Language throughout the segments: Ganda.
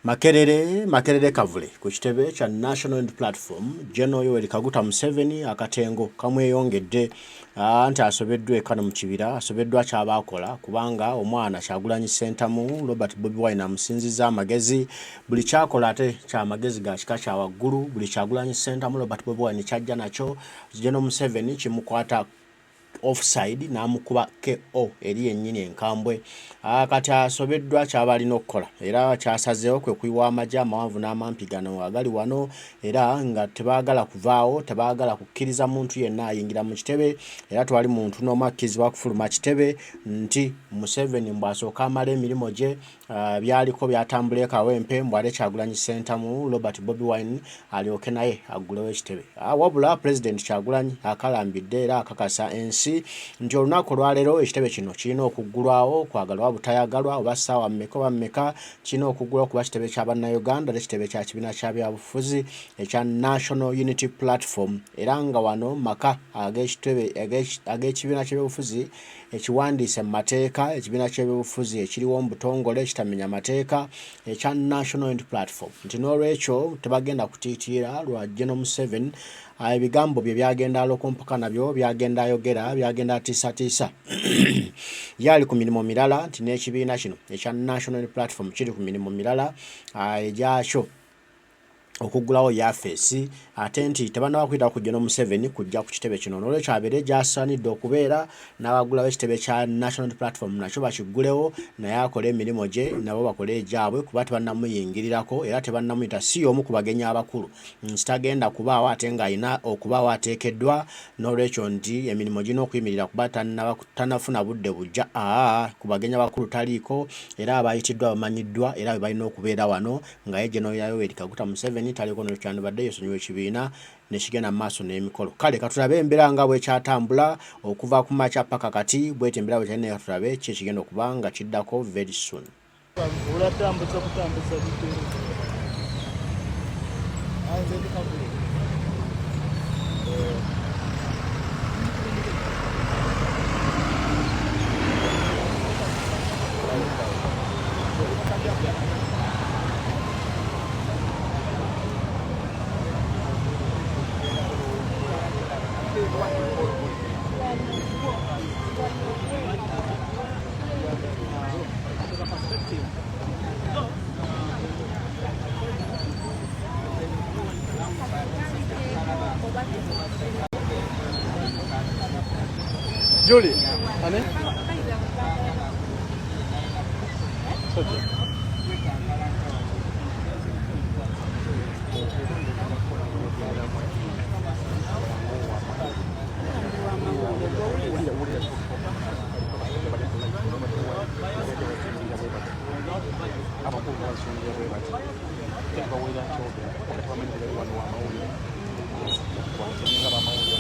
Makerere, Makerere Kavule ku kitebe kya National Unity Platform, General Yoweri Kaguta Museveni akatengo kamweyongedde anti asobeddwa e Kano mu kibira, asobeddwa ky'aba akola kubanga omwana Kyagulanyi Ssentamu Robert Bobi Wine amusinzizza amagezi, buli ky'akola ate kya magezi ga kika kya waggulu, buli Kyagulanyi Ssentamu Robert Bobi Wine ky'ajja nakyo General Museveni kimukwata offside n'amukuba KO eri yennyini enkambwe. Ah, kati asobeddwa ky'aba alina okukola era ky'asazeewo kwe kuyiwa amagye amawanvu n'amampi gano agali wano era nga tebaagala kuvaawo, tebaagala kukkiriza muntu yenna ayingira mu kitebe era tewali muntu n'omu akkirizibwa kufuluma kitebe nti Museveni mbu asooke amale emirimu gye Byaliko byatambula e Kawempe mbu ate Kyagulanyi Ssentamu Robert Bobi Wine alyoke naye aggulewo ekitebe. Wabula Pulezidenti Kyagulanyi akalambidde era akakasa ensi nti olunaku olwaleero ekitebe kino kirina okuggulwawo kwagalwa butayagalwa oba ssaawa mmeka oba mmeka kirina okuggulwawo kuba kitebe kya Bannayuganda ate kitebe kya kibiina kya byabufuzi ekya National Unity Platform era nga wano maka ag'ekitebe ag'ekibiina ky'ebyobufuzi ekiwandiise mu mateeka ekibiina ky'ebyobufuzi ekiriwo mu butongole ekitamenya mateeka ekya National Unity Platform nti n'olwekyo tebagenda kutiitiira lwa General Museveni ebigambo bye byagenda alokompoka nabyo byagenda ayogera byagenda atiisatiisa ye ali ku mirimu mirala nti n'ekibiina kino ekya National Unity Platform kiri ku mirimu mirala egyakyo okuggulawo yafeesi ate nti tebannaba kuyitako ku General Museveni kujja ku kitebe kino noolwekyo abeere gy'asaanidde okubeera n'abaggulawo ekitebe kya National Unity Platform nakyo bakiggulewo naye akole emirimu gye nabo bakole egyabwe kuba tebannamuyingirirako era tebannamuyita si y'omu ku bagenyi abakulu nti tagenda kubaawo ate ng'alina okubaawo ateekeddwa noolwekyo nti emirimu girina okuyimirira kuba tannaba tannafuna budde bujja aa ku bagenyi abakulu taliiko era abayitiddwa bamanyiddwa era be balina okubeera wano nga ye General Yoweri Kaguta Museveni taliko nekyandibadde yesonyiwa ekibiina nekigenda mu maaso n'emikolo. Kale katulabe embeera nga bwekyatambula okuva ku makya paka kati bwetyo embeera bwekyali naye katulabe ki ekigenda okuba nga kiddako very soon. Olatambuza butambuza bigere. Anze ndi Kavule. Julie, ane? Abakulu basonga bwe bati tebaweera kyogera wakati bamanyi bali wano wamawulire nga bamawulire.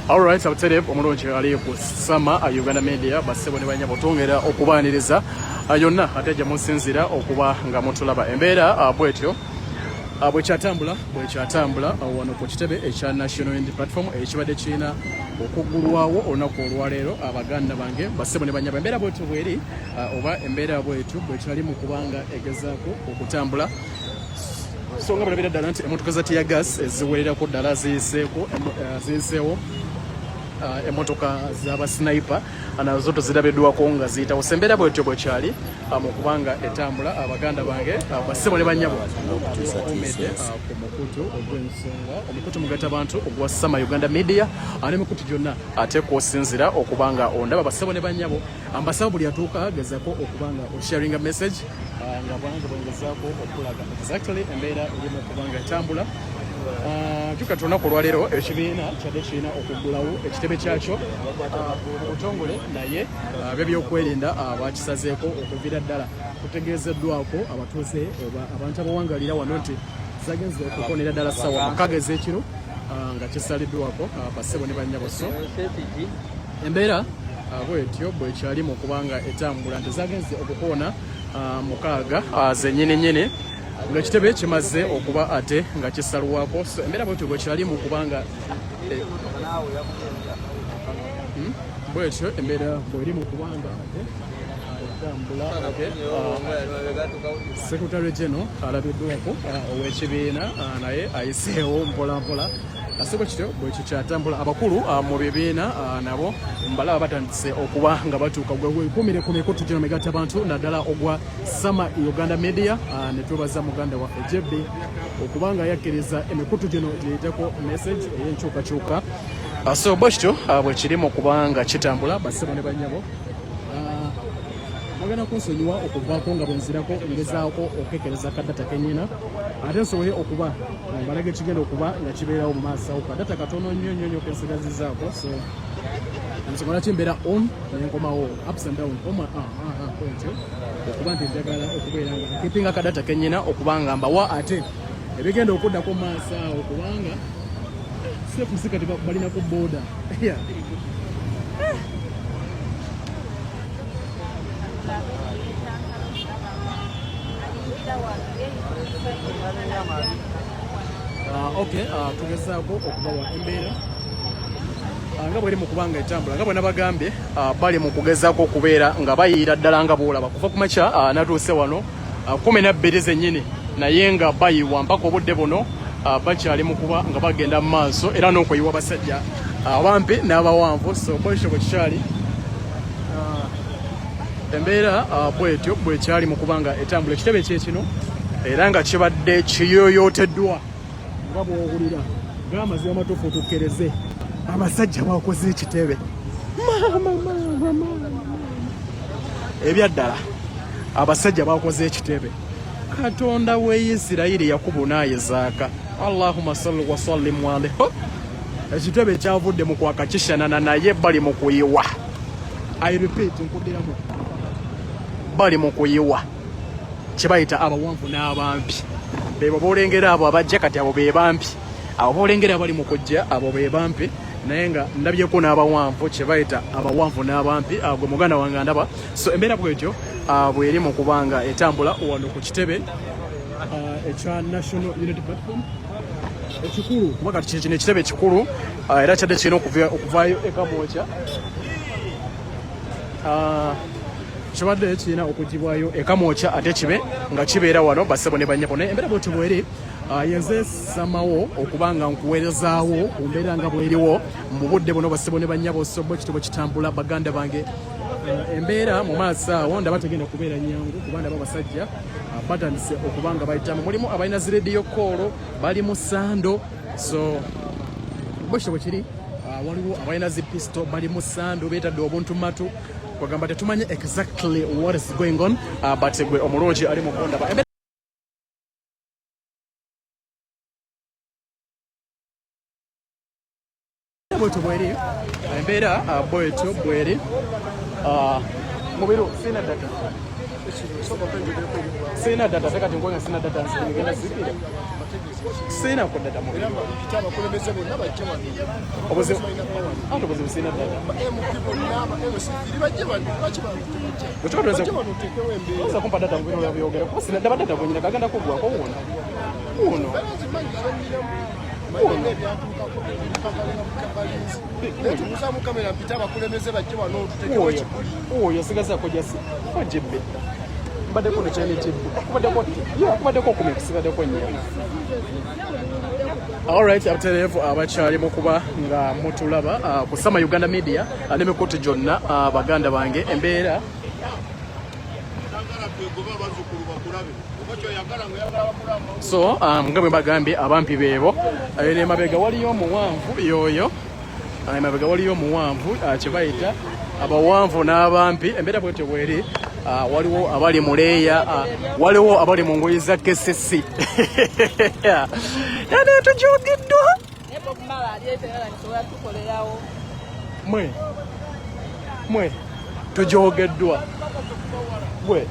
Alright, abutereevu omulungi ali ku Sama Uganda Media bassebo ne banyabo twongera okubaaniriza yonna ate gye musinzira okuba nga mutulaba embeera bwetyo bwekyatambula bwekyatambula wano ku kitebe ekya National Unity Platform ekibadde kirina okuggulwawo olunaku olwaleero. Abaganda bange bassebo ne banyabo, embeera bwetyo bweri oba embeera bwetyo bwekyali mu kubanga egezaako okutambula, so nga bulabira ddala nti emotoka za tear gas eziwererako ddala ziyiseeko ziyiseewo, emotoka z'abasniper nazo tezirabiddwako nga ziyitawo. So embeera bwetyo bwekyali mu kubanga etambula. Abaganda bange bassebo ne bannyabo omedde ku mukutu ogw'ensonga, omukutu mugatta bantu ogwa Sama Uganda Media n'emikutu gyonna ate kwosinzira okuba nga ondaba. Bassebo ne bannyabo, mbasaba buli atuuka gezako okuba nga osharinga message nga bwange bwengezaako okulaga exactly embeera erimu okuba nga etambula. Jjuka nti olunaku olwaleero ekibiina kyadde kirina okuggulawo ekitebe kyakyo mu butongole, naye ab'ebyokwerinda bakisazeeko okuviira ddala kutegeezeddwako abatuuze oba abantu abawangalira wano nti zagenze okukonera ddala ssaawa 6 ez'ekiro nga kisaliddwako, bassebo ne bannyabo. So embeera bwetyo bwekyali mu kubanga etambula nti zagenze okukoona 6 zennyini nnyini nga ekitebe kimaze okuba ate nga kisalwako. So embeera bwetyo bwekyali mu kubanga bwetyo embeera bweri mu kubanga ate etambula. Okay. Secretary General alabiddwako ow'ekibiina, naye ayiseewo mpola mpola. Ase bwe kityo bwe kikyatambula, abakulu mu bibiina nabo mbalaba batandise okuba nga batuuka. Gwe wekumire ku mikutu gino migatta bantu, naddala ogwa Sama Uganda Media, ne twebaza muganda waffe Jebbi okuba nga yakkiriza emikutu gino giyiteko message ey'enkyukakyuka. So bwe kityo bwe kiri mu kubanga kitambula, bassebo ne bannyabo. Mugenda kunsonyiwa okuvaako nga bwenzirako ngezaako okukekereza kadata kenyina, ate nsobole okuba mbalaga ekigenda okuba nga kibeerawo mu maaso awo. Kadata katono nnyo nnyo nnyo kensigazizaako, so ensonga lwaki mbeera on nenkomawo ups and down oma ntyo okuba nti njagala okubeera nga nkipinga kadata kenyina okuba nga mbawa ate ebigenda okuddako mu maaso awo, kubanga sefusi kati balina ku boda. Yeah. Okay, tugezaako okubawa embeera nga bweri mu kubanga etambula. Nga bwe nabagambye, bali mu kugezaako okubeera nga bayiira ddala nga bwolaba kuva ku makya. Natuuse wano 12 zennyini, naye nga bayiwa mpaka obudde buno, bakyali mu kuba nga bagenda mu maaso era n'okuyiwa basajja abampi n'abawanvu. So bwekyo bwe kikyali, embeera bwetyo bwekyali mu kuba nga etambula. Ekitebe kyekino era nga kibadde kiyoyooteddwa nga bw'owulira ng'amazima amatuufu. Tukkereze abasajja bakoze ekitebe, maama maama maama, ebyaddala abasajja bakoze ekitebe. Katonda we Isirayiri, Yakubu n'Ayizaaka, Allahumma salli wa sallim alayhi. Ekitebe kyavudde mu kwaka kishanana, naye bali mu kuyiwa. I repeat, nkuddiramu, bali mu kuyiwa. Kye bayita abawanvu n'abampi bebo boolengera abo abajja kati, abo be bampi. Abo boolengera abali mu kujja, abo be bampi, naye nga ndabyeko n'abawanvu. Kye bayita abawanvu n'abampi, gwe muganda wange andaba. So embeera bwetyo bweri mu kubanga etambula wano ku kitebe ekya National Unity Platform ekikulu, kuba kati kino ekitebe ekikulu, era kyadde kirina okuvaayo ekamwokya, kibadde kirina okugibwayo ekamwokya ate kibe nga kibeera wano, basebo ne bannyabo. Naye embeera bwetyo bweri. Yenze samawo okuba nga nkuweerezaawo ku mbeera nga bweriwo mu budde buno, basebo ne bannyabo. So bwe kityo bwe kitambula, baganda bange. Embeera mu maaso awo ndaba tegenda kubeera nyangu, kuba ndaba abasajja batandise okuba nga bayitamu. Mulimu abalina zi radio call, bali mu sando. So bwe kityo bwe kiri. Waliwo abalina zi pisto, bali mu sando, beetadde obuntu matu, kwagamba tetumanye exactly what is going on. But gwe omulungi ali mu kundaba, bwetyo bweri embeera, bwetyo bweri. Mubiru, sina data, sina data te kati nkwanga sina data, ngenda zikira sina ko data. Mubiru, abakulembeze bonna bajje wano. Obuzibu ate obuzibu sina data. MP bonna, aba LC3 bajje wano. Lwaki bantu tebajja? Bwe Bajje wano oteekewo embeera. Oyinza kumpa data mubiro byogera, kuba sina daba data gwenyina kagenda kugwako wuno wuno. Mbeera nzimanyi zenniramu manyina ebyatuukako bikabalinzi, naye tubuuzaamu kamera mpite abakulembeze bajje wano tuteekewo Oyo ekiguli. Oyo sigazaako jasi ojebbe mbaddeko nekyene kibbi kubaddeko kubaddeko kumi kusigaddeko nnyo. Alright, abatereevu abakyali mu kuba nga mutulaba ku Sama Uganda Media n'emikutu gyonna, baganda bange, embeera so nga bwe mbagambye, abampi beebo. Eno emabega waliyo omuwanvu yoyo. Emabega waliyo omuwanvu, kye bayita abawanvu n'abampi. Embeera bwetyo bweri. Waliwo abali mu leeya, waliwo abali mu ngoye za KCC, yane tujogeddwa. Ali etegala nsobola tukolerawo. Mwe mwe tujogeddwa gwe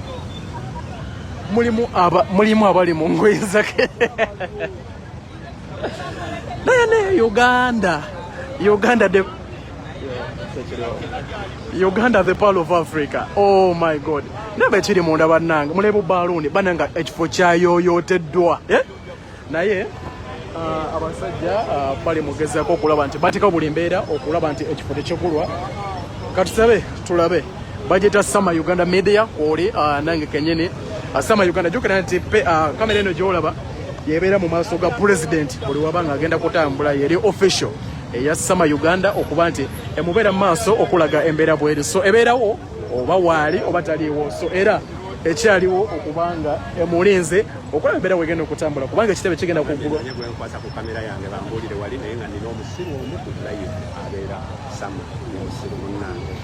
mulimu aba mulimu abali mu ngoye zake naye ne Uganda Uganda the Uganda the pearl of Africa. Oh my God. Nabe kiri munda bannange mulebe baaluuni bannange ekifo kyayoyooteddwa eh? Naye abasajja bali mugezaako okulaba nti bateekawo buli mbeera okulaba nti ekifo tekigulwa. Katusabe tulabe bagiyita Sama Uganda Media kwoli nange kenyini Sama Uganda. Jjukira nti kamera eno gy'olaba yebeera mu maaso ga president buli waba nga agenda kutambula, yeri official eya Sama Uganda okuba nti emubeera mu maaso okulaga embeera bweri, so ebeerawo oba waali oba taliiwo, so era ekyaliwo okubanga emulinze okulaba embeera wegenda okutambula kubanga ekitebe kigenda kuggulwa. Gwenkwasa ku kamera yange bambuulire wali, naye nga nina omusiru omu ku live abeera Sama, omusiru munnange.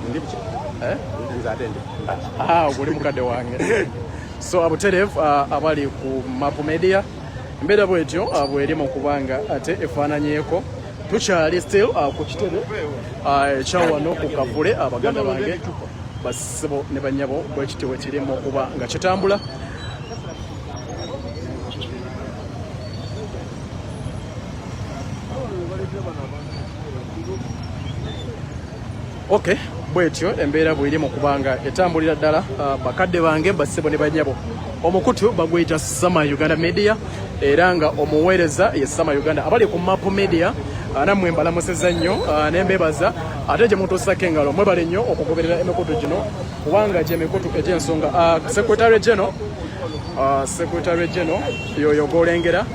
Ndi buki? Eh? Nze ate ndi mbaki. Ah, oguli mukadde wange. So abutereevu abali ku Map Media, embeera bwetyo bweri mu kubanga ate efaananyeeko tukyali still ku kitebe ekya wano ku Kavule. Abaganda bange, bassebo ne bannyabo, bwekityo bwe kiri mu kuba nga kitambula. Okay, bwetyo embeera bweri mu kubanga etambulira ddala. Bakadde bange, bassebo ne bannyabo, omukutu baguyita Sama Uganda Media era nga omuweereza ye Sama Uganda. Abali ku Map Media, nammwe mbalamusizza nnyo ne mbebaza ate gye mutuusako engalo. Mwebale nnyo okugoberera emikutu gino kubanga gyemikutu egy'ensonga. Secretary General, Secretary General yoyo gw'olengera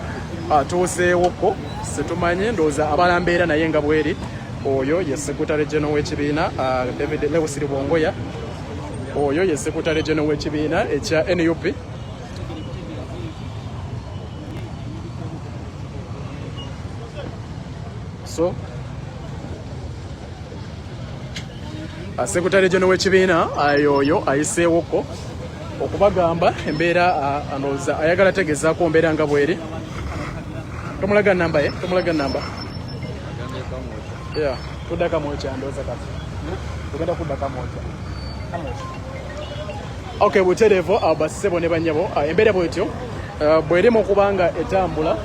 atuuseewokko, situmanye ndowooza abala mbeera naye nga bweri. Oyo ye Secretary General w'ekibiina, David Lewis Rubongoya. Oyo ye Secretary General w'ekibiina ekya NUP. So Secretary General w'ekibiina yoyo ayiseewokko okubagamba embeera. Ndowooza ayagala tegezaako mbeera nga bweri. Tomulaga namba ye, tomulaga namba. Yeah, tudda Kamwokya, ndowooza kati tugenda kudda Kamwokya. Okay, butereevu bassebo ne bannyabo, embeera bwetyo bwerimu okubanga etambula.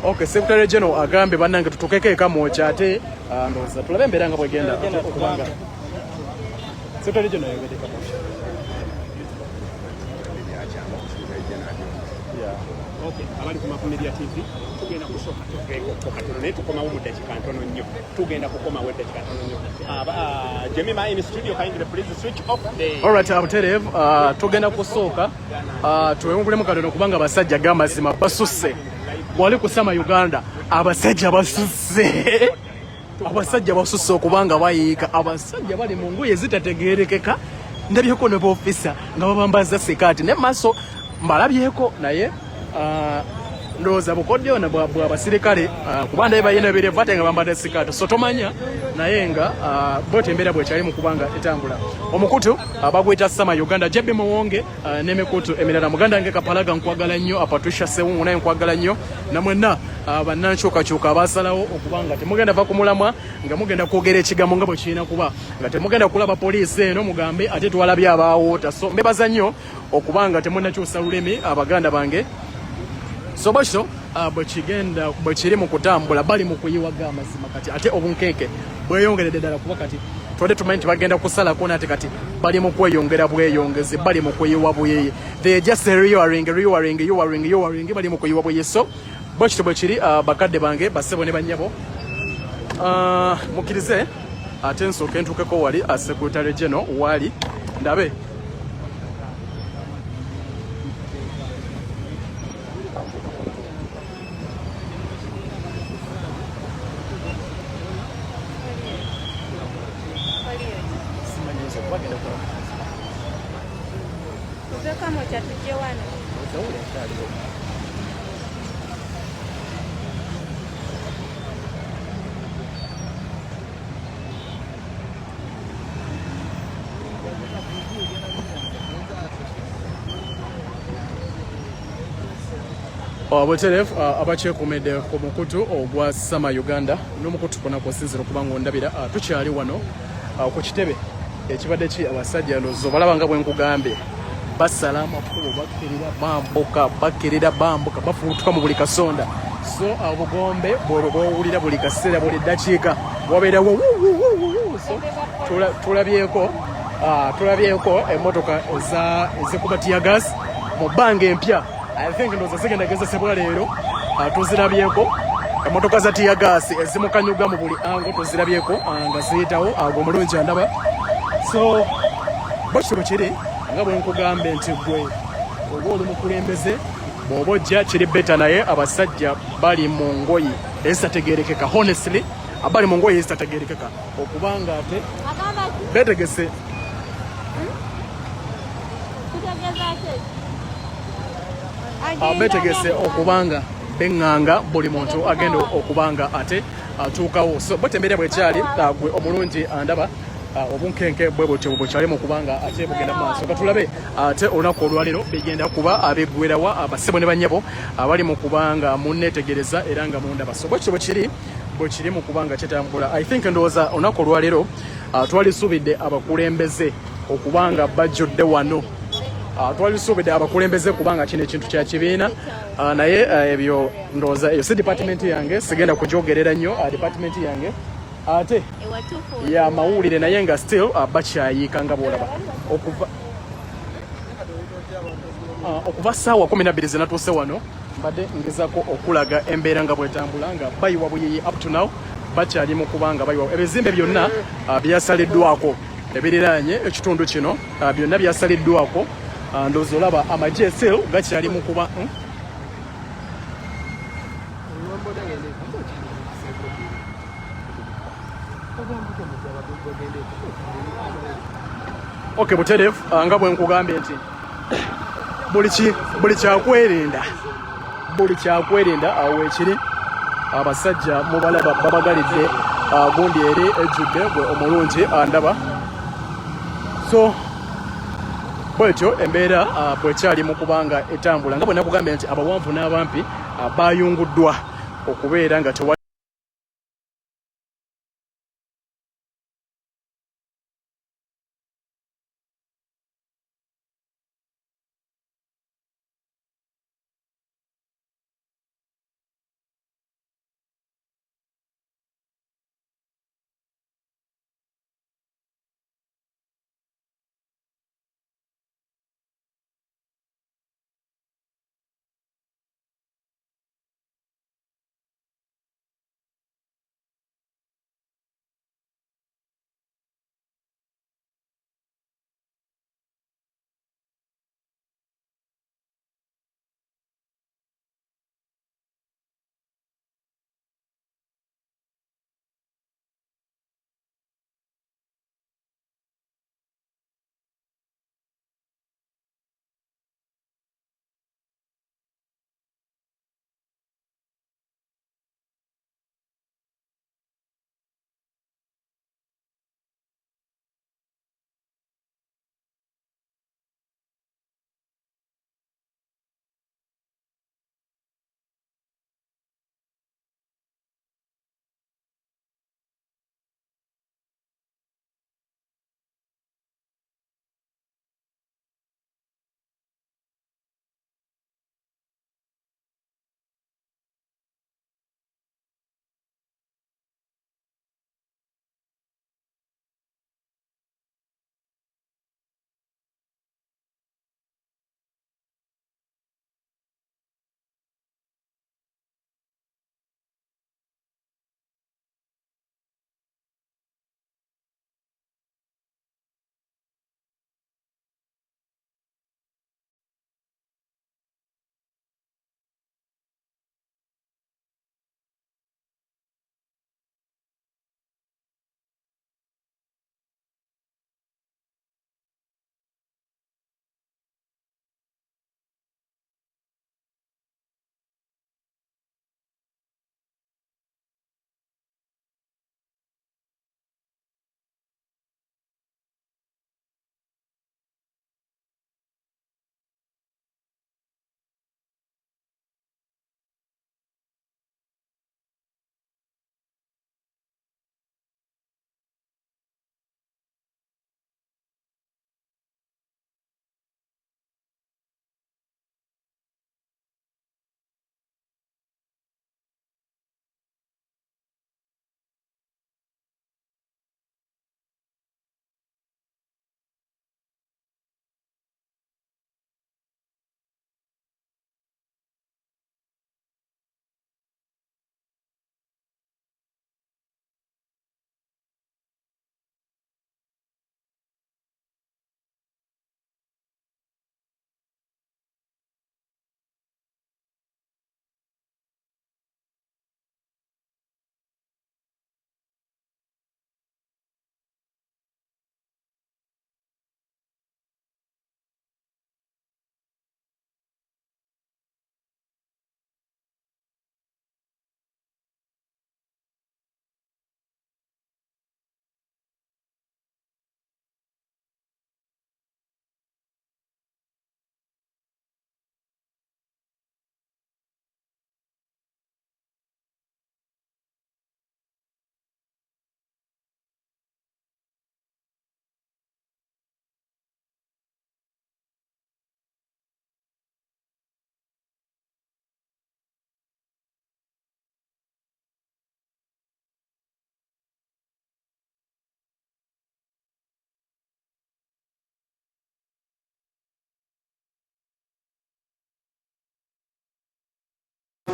Okay, Secretary General agambye bannange tutukeko e Kamwokya ate ndowooza tulabe embeera nga bwegenda ate okubanga Secretary General ayogedde Kamwokya. Okay, abali ku Map Media TV, tugenda kusooka tuveeko katono naye tukomawo mu ddakiika ntono nnyo. Tugenda kukomawo eddakiika ntono nnyo. Jemima in studio, kindly please switch off the Alright, abutereevu, tugenda kusooka tuwewungulemu katono kubanga abasajja g'amazima basusse wali ku Sama Uganda. Abasajja basusse, abasajja basusse okubanga bayiika. Abasajja bali mu ngoye zitategeerekeka. Ndabyeko ne boofisa nga babambaza sikaati ne maaso mbalabyeko, naye ndowooza bukodyo bwa basirikale, kuba ndaye balina ebirevu ate nga bambadde sikaati, so tomanya. Naye nga bwetyo embeera bwekyali mu kubanga etambula. Omukutu baguyita Sama Uganda, Jebbi Muwonge n'emikutu emirala. Muganda wange Kapalaga, nkwagala nnyo. Patricia Sewungu naye nkwagala nnyo. Namwenna bannankyukakyuka abasalawo okuba nga temugenda va ku mulamwa, nga mugenda kwogera ekigambo nga bwe kirina kuba, nga temugenda kulaba poliisi eno mugambe ate twalabye abaawoota. So mbebaza nnyo okuba nga temunakyusa lulimi, abaganda bange. So bwekityo bwekigenda bwe kiri mu kutambula. Bali mu kuyiwaga amazima kati ate obunkenke bweyongeredde ddala kuba kati twadde tumanyi nti bagenda kusalako, nate kati bali mu kweyongera bweyongezi, bali mu kuyiwa buyiyi. They just rearing, rearing, rearing, rearing, bali mu kuyiwa buyiyi. So bwekityo bwe kiri, bakadde bange, bassebo ne bannyabo, mukkirize ate nsooke ntuukeko wali Secretary General wali ndabe. Simanyi nze okuba genda kukola. Tuve Kamwokya tujje wano. Zawuli akyaliwo. Obutereevu abakyekumidde ku mukutu ogwa Sama Uganda n'omukutu kwona kwosinzira okuba nga ondabira, tukyali wano ku kitebe ekibadde ki abasajja ndowooza obalaba nga bwe nkugambye basala amakubo, bakkirira, bambuka, bakkirira, bambuka, bafubutuka mu buli kasonda. So obugombe bwolwo bwowulira buli kaseera, buli ddakiika wabeerawo. So tulabyeko tulabyeko emmotoka ezikuba tear gas mu bbanga empya. I think ndowooza zigenda gezesebwa leero. Tuzirabyeko emmotoka za tear gas ezimukanyuga mu buli ango, tuzirabyeko nga ziyitawo. Ago omulungi andaba. So bwekityo bwe kiri, nga bwe nkugambe nti gwe oba oli mukulembeze, bw'oba ojja kiri better, naye abasajja bali mu ngoye ezitategerekeka. Honestly, abali mu ngoye ezitategerekeka okubanga ate betegese. Betegese okubanga beŋŋanga buli muntu agenda okubanga ate atuukawo. So bwete embeera bwekyali, gwe omulungi andaba, obunkenke bwe butyo bukyali mu kubanga ate bugenda mu maaso. Katulabe ate olunaku olwaleero bigenda kuba abeggwerawa, abasebo ne bannyabo abali mu kubanga munneetegereza era nga mundaba. So bwekityo bwekiri, bwekiri mu kubanga kitambula. I think ndowooza olunaku olwaleero twalisuubidde abakulembeze okubanga bajjudde wano. Twalisuubidde abakulembeze kubanga kino ekintu kya kibiina, naye ebyo ndowooza eyo si department yange, sigenda kugyogerera nnyo. Department yange ate ya mawulire, naye nga still bakyayiika nga bwolaba okuva saawa 12 zenatuuse wano. Mbadde ngezako okulaga embeera nga bwetambula, nga bayiwa buyiyi. Up to now bakyali mu kubanga bayiwa. Ebizimbe byonna byasaliddwako ebiriraanye ekitundu kino, byonna byasaliddwako. Ndowooza olaba amagye still gakyali mu kuba, Okay, butereevu, nga bwe nkugambye nti buli kyakwerinda, buli kyakwerinda awo ekiri. Abasajja mubalaba babagalidde, gundi eri ejjudde, gwe omulungi andaba. So bwetyo embeera bwekyali mu kubanga etambula, nga bwe nakugambye nti abawanvu n'abampi bayunguddwa okubeera nga tewali.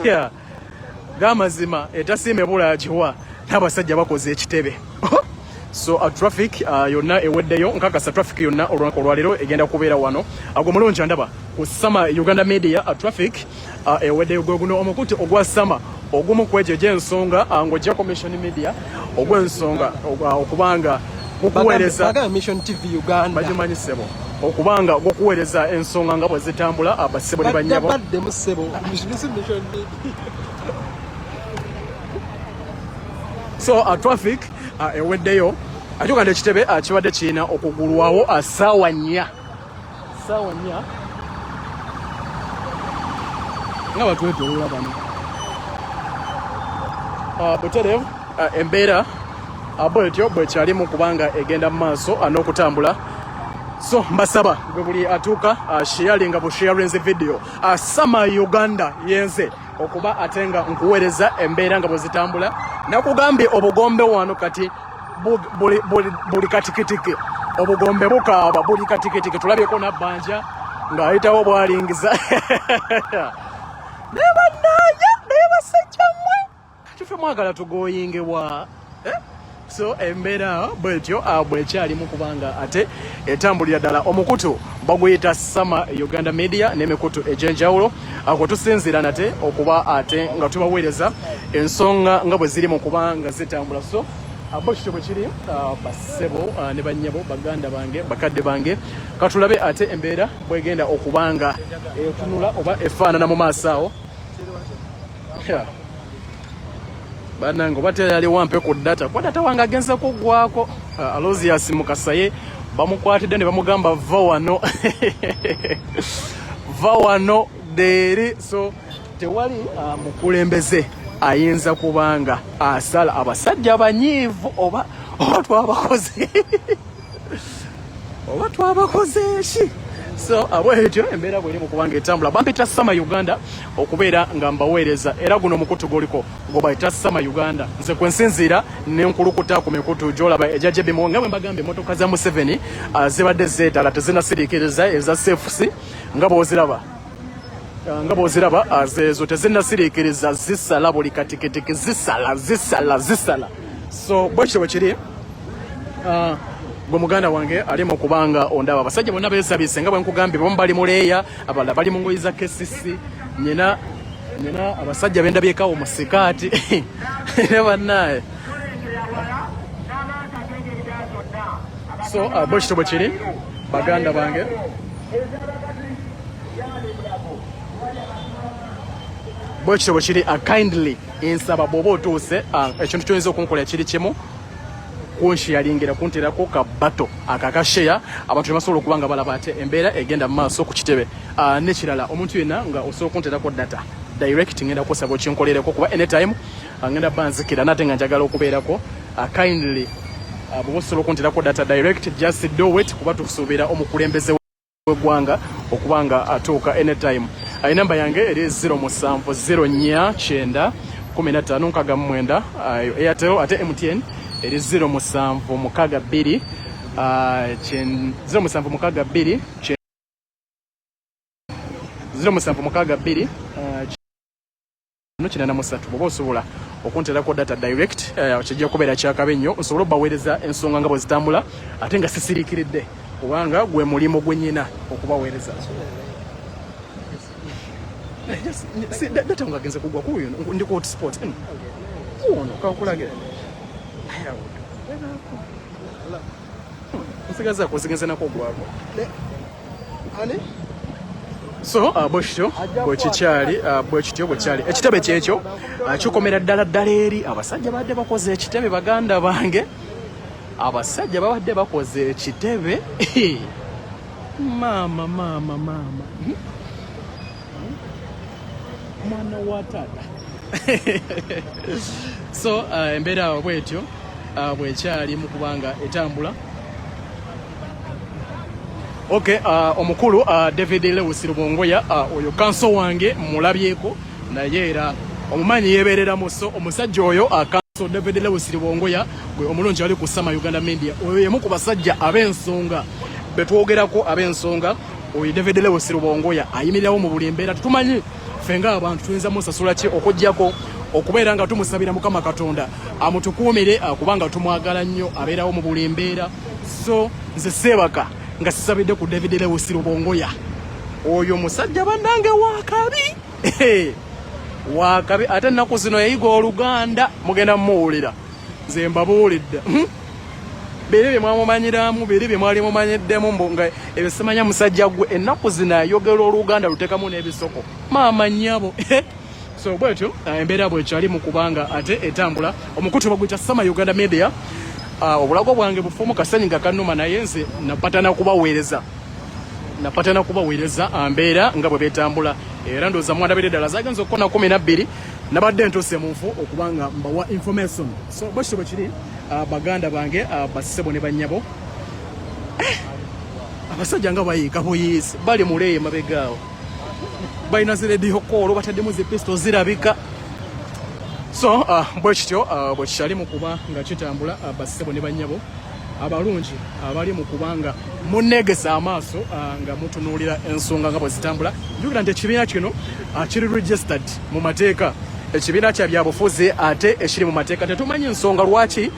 Yeah. Gamazima etasiima ebula agiwa n'abasajja bakoze ekitebe. So traffic yonna eweddeyo, nkakasa traffic yonna olunaku olwaleero egenda kubeera wano. Agwo mulungi andaba ku Sama Uganda Media, traffic eweddeyo. Gwe guno omukutu ogwa Sama, ogumu ku egyo egy'ensonga, ng'ojjako Mission Media, ogw'ensonga okubanga gukuweereza. Bagamba Mission TV Uganda. Bagimanyi ssebo, okubanga gukuweereza ensonga nga bwe zitambula, abassebo ne bannyabo. Baddemu ssebo. Mission Media. So traffic eweddeyo, ate kandi ekitebe kibadde kirina okugulwawo saawa 4, saawa 4 nga batwetoloola bano. Butereevu, embeera bwetyo bwekyalimu kubanga egenda mu maaso n'okutambula. So mbasaba gwe buli atuuka sharinga busharinze video. Sama Uganda yenze okuba ate nga nkuweereza embeera nga bwe zitambula. Nakugambye obugombe wano kati buli katikitiki, obugombe bukaaba buli katikitiki. Tulabyeko nabbanja ng'ayitawo bwalingiza, naye bannaye, naye basajja mmwe, kati ffe mwagala tugoyingebwa, eh? So embeera bwetyo bwekyalimu kubanga ate etambulira ddala. Omukutu baguyita Sama Uganda Media n'emikutu egy'enjawulo kwe tusinziira nate okuba ate nga tubaweereza ensonga nga bwe ziri mu kubanga zitambula. So bwe kityo bwe kiri, bassebo ne bannyabo, baganda bange, bakadde bange. Katulabe ate embeera bwegenda okubanga etunula oba efaanana mu maaso awo. Yeah. Bannange, oba teyali wampe ku data, kuba data wange agenze kuggwako. Alozias Mukasaye bamukwatidde ne bamugamba va wano, va wano deeri. So tewali mukulembeze ayinza kubanga asala abasajja banyiivu, oba twabakoze, oba twabakoze ki? So abwetyo embeera bweri mu kubanga etambula. Bampita Sama Uganda okubeera nga mbaweereza, era guno omukutu guliko gwebayita Sama Uganda. Nze kwensinziira nenkulukuta ku mikutu gyolaba egya jebimu. Nga bwe mbagambye, emmotoka za Museveni zibadde zeetala, tezinasiriikiriza. Eza CFC nga bwoziraba, zeezo tezinasiriikiriza, zisala buli katikitiki, zisala, zisala, zisala. So bwekityo bwe kiri. Gwe muganda wange ali mu kubanga ondaba, abasajja bonna beesabise nga bwe nkugambye, bamu bali mu leeya, abalala bali mu ngoyi za KCC. Nyina abasajja bendabyekawo mu sikaati ne bannaye. So bwekityo bwe kiri, baganda bange, bwekityo bwe kiri. Kindly nsaba bw'oba otuuse, ekintu kyoyinza okunkola kiri kimu: kunsharingira, kunterako ka button akaka share, abantu ne basobola okuba nga balaba ate embeera egenda mu maaso ku kitebe. Nekirala, omuntu yenna nga osobola okunterako data direct, ngenda kusaba okinkolereko, kuba anytime ngenda banzikira nate nga njagala okubeerako. Kindly, bw'oba osobola okunterako data direct, just do it, kuba tusuubira omukulembeze w'eggwanga okuba nga atuuka anytime. Enamba yange eri 07 04 9 15 69, Airtel. Ate MTN eri 0762 0762 0762 83. Bw'oba osobola okunterako data direct, kijja kubeera kyakabi nnyo, nsobole obbaweereza ensonga nga bwe zitambula ate nga sisiriikiridde, kubanga gwe mulimu gwe nnyina okubaweereza. Data nga agenze kugwa kuuyo, ndi ku hotspot ono, kankulage. Nsigazaako zigenze nako gwako. Ani? So bwekityo bwekikyali, bwekityo bwekyali. Ekitebe kyekyo, kikomera ddala ddala eri. Abasajja badde bakoze ekitebe, baganda bange, abasajja babadde bakoze ekitebe. Maama, maama, maama, mwana wa taata. So embeera awo bwetyo bwekyali mu kubanga etambula. Okay, omukulu David Lewis Rubongoya, oyo counsel wange mulabyeko, naye era omumanyi yebereramu. So omusajja oyo, counsel David Lewis Rubongoya, gwe omulungi ali ku Sama Uganda Media, oyo yemu ku basajja ab'ensonga betwogerako ab'ensonga. Oyo David Lewis Rubongoya ayimirirawo mu buli mbeera. Tutumanyi Ffe ng'abantu tuyinza musasula ki okuggyako okubeera nga tumusabira Mukama Katonda amutukuumire, kubanga tumwagala nnyo, abeerawo mu buli mbeera. So nze seebaka nga sisabidde ku David Lewis Rubongoya. Oyo musajja bannange wakabi wakabi, ate ennaku zino yayiga Oluganda, mugenda mumuwulira. Nze mbabuulidde biri bye mwamumanyiramu, biri bye mwali mumanyiddemu, mbu nga ebyo simanya. Musajja gwe ennaku zino ayogera Oluganda luteekamu n'ebisoko, maama nnyabo. So bwetyo embeera bwekyali mu kubanga ate etambula. Omukutu baguyita Sama Uganda Media. Obulago bwange bufumu kasanyi nga kanuma, naye nze napatana kubaweereza, napatana kubaweereza mbeera nga bwe betambula. Era ndowooza mwandabire ddala zagenza okukona 12, nabadde ntuuse mu nfu okubanga mbawa information. So bwekityo bwe kiri, baganda bange, bassebo ne bannyabo. Abasajja nga bayiika buyiisi, bali muleeyo emabegaawo, balina zi radio call, bataddemu zi pistol zirabika. So bwe kityo bwe kikyali mu kuba nga kitambula, bassebo ne bannyabo abalungi abali mu kuba nga munneegesa amaaso, nga mutunuulira ensonga nga bwe zitambula. Njukira nti ekibiina kino kiri registered mu mateeka, ekibiina kya byabufuzi ate ekiri mu mateeka. Tetumanyi nsonga lwaki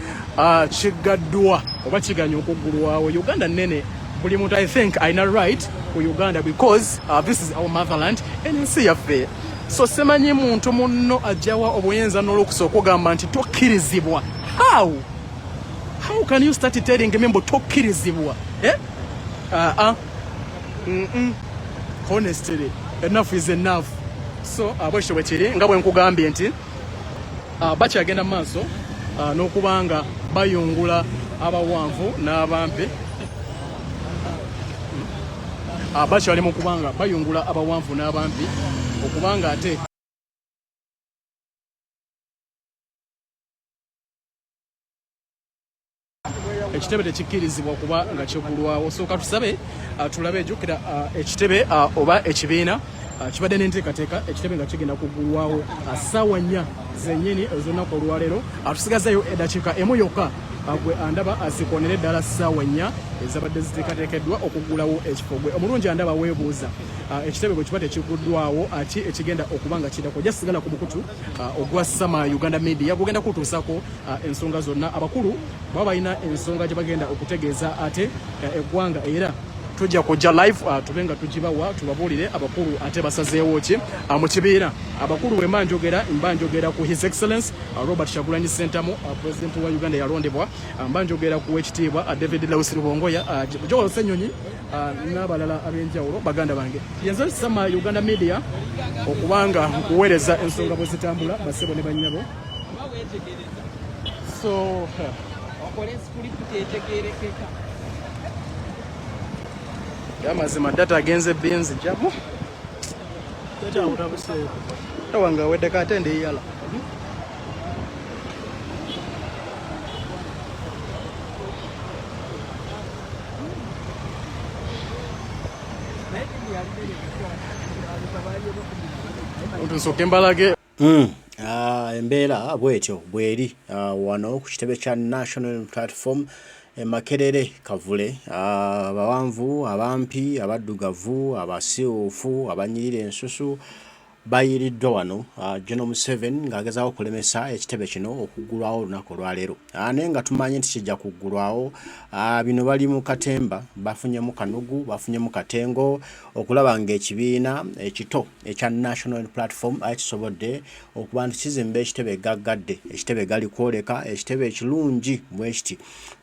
kiggaddwa oba kiganya okuggulwawo. Uganda nnene, buli muntu I think alina right ku Uganda because this is our motherland, ensi yaffe. So simanyi muntu munno ajjawa obuyinza n'olukusa okugamba nti tokkirizibwa. How can you start telling me mbu tokkirizibwa, eh? Honestly, enough is enough. So bwekityo bwe kiri, nga bwe nkugambye nti bakyagenda mu maaso n'okuba nga bayungula abawanvu n'abampi. Bakyali mu kubanga bayungula abawanvu n'abampi okubanga ate ekitebe tekikkirizibwa kuba nga kigulwawo. Sooka tusabe, tulabe. Jjukira, ekitebe oba ekibiina kibadde n'enteekateeka, ekitebe nga kigenda kuggulwawo ssaawa 4 zennyini ez'olunaku olwaleero. Tusigazayo eddakiika emu yokka. Gwe andaba, azikonere ddala ssaawa 4 ezabadde ziteekateekeddwa okuggulawo ekifo. Gwe omulungi andaba, weebuuza, ekitebe bwe kiba tekigguddwawo, ki ekigenda okuba nga kiddako? Jasigala ku mukutu ogwa Sama Uganda Media, gugenda kutuusako ensonga zonna. Abakulu baba balina ensonga gye bagenda okutegeeza ate eggwanga, era tujja kujja live, tube nga tugibawa, tubabuulire abakulu ate basazeewo ki mu kibiina. Abakulu bwe mba njogera, mba njogera ku His Excellence Robert Kyagulanyi Ssentamu, President wa Uganda yalondebwa, mba njogera ku wekitiibwa David Lewis Rubongoya, Joel Ssenyonyi n'abalala ab'enjawulo. Baganda bange, yenze Sama Uganda Media okubanga nkuweereza ensonga bwe zitambula, basebo ne bannyabo. So okole script etegerekeka. Amazima data agenze binzijamu wange aweddeko ate ndiyala. Tusooke mbalage. Embeera bwetyo bweri wano ku kitebe kya National Platform e Makerere Kavule. Abawanvu, abampi, abaddugavu, abasiwuufu, abanyirira ensusu bayiiriddwa wano, General Museveni ng'agezaako okulemesa ekitebe kino okuggulwawo olunaku olwaleero. Naye nga tumanyi nti kijja kuggulwawo. Bino bali mu katemba, bafunyemu kanugu, bafunyemu katengo okulaba ng'ekibiina ekito ekya National Platform aye kisobodde okuba nti kizimba ekitebe gaggadde, ekitebe galikwoleka, ekitebe ekirungi bwe kiti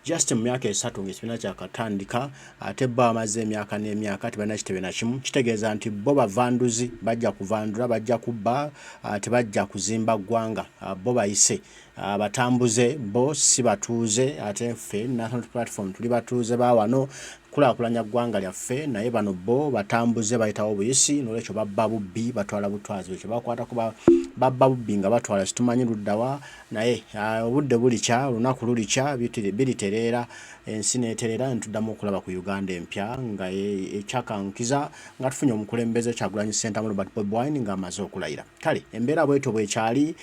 just mu myaka 3 ng'ekibiina kyakatandika, ate bo bamaze emyaka n'emyaka tebalina kitebe na kimu. Kitegeeza nti bo bavanduzi, bajja kuvandula, bajja kubba, tebajja kuzimba ggwanga. Bo bayise abatambuze, bo si batuuze, ate ffe National Platform tuli batuuze ba wano, kulaakulanya ggwanga lyaffe, naye bano bo batambuze, bayitawo buyisi. N'olwekyo babba bubbi, batwala butwazi, ekyo bakwatako babba bubbi nga batwala, situmanyi luddawa. Naye obudde bulikya, olunaku lulikya, biritereera, ensi n'etereera, ne tuddamu okulaba ku Uganda empya nga ekyakankiza nga tufunye omukulembeze Kyagulanyi Ssentamu Robert Bobi Wine ng'amaze okulayira. Kale embeera bwetyo bwekyali.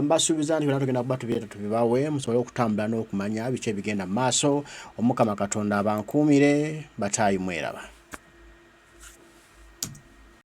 Mbasuubiza nti byonna tugenda kuba tubireeta tubibawe, musobole okutambula n'okumanya biki ebigenda mu maaso. Omukama Katonda abankuumire. Bataayi, mweraba.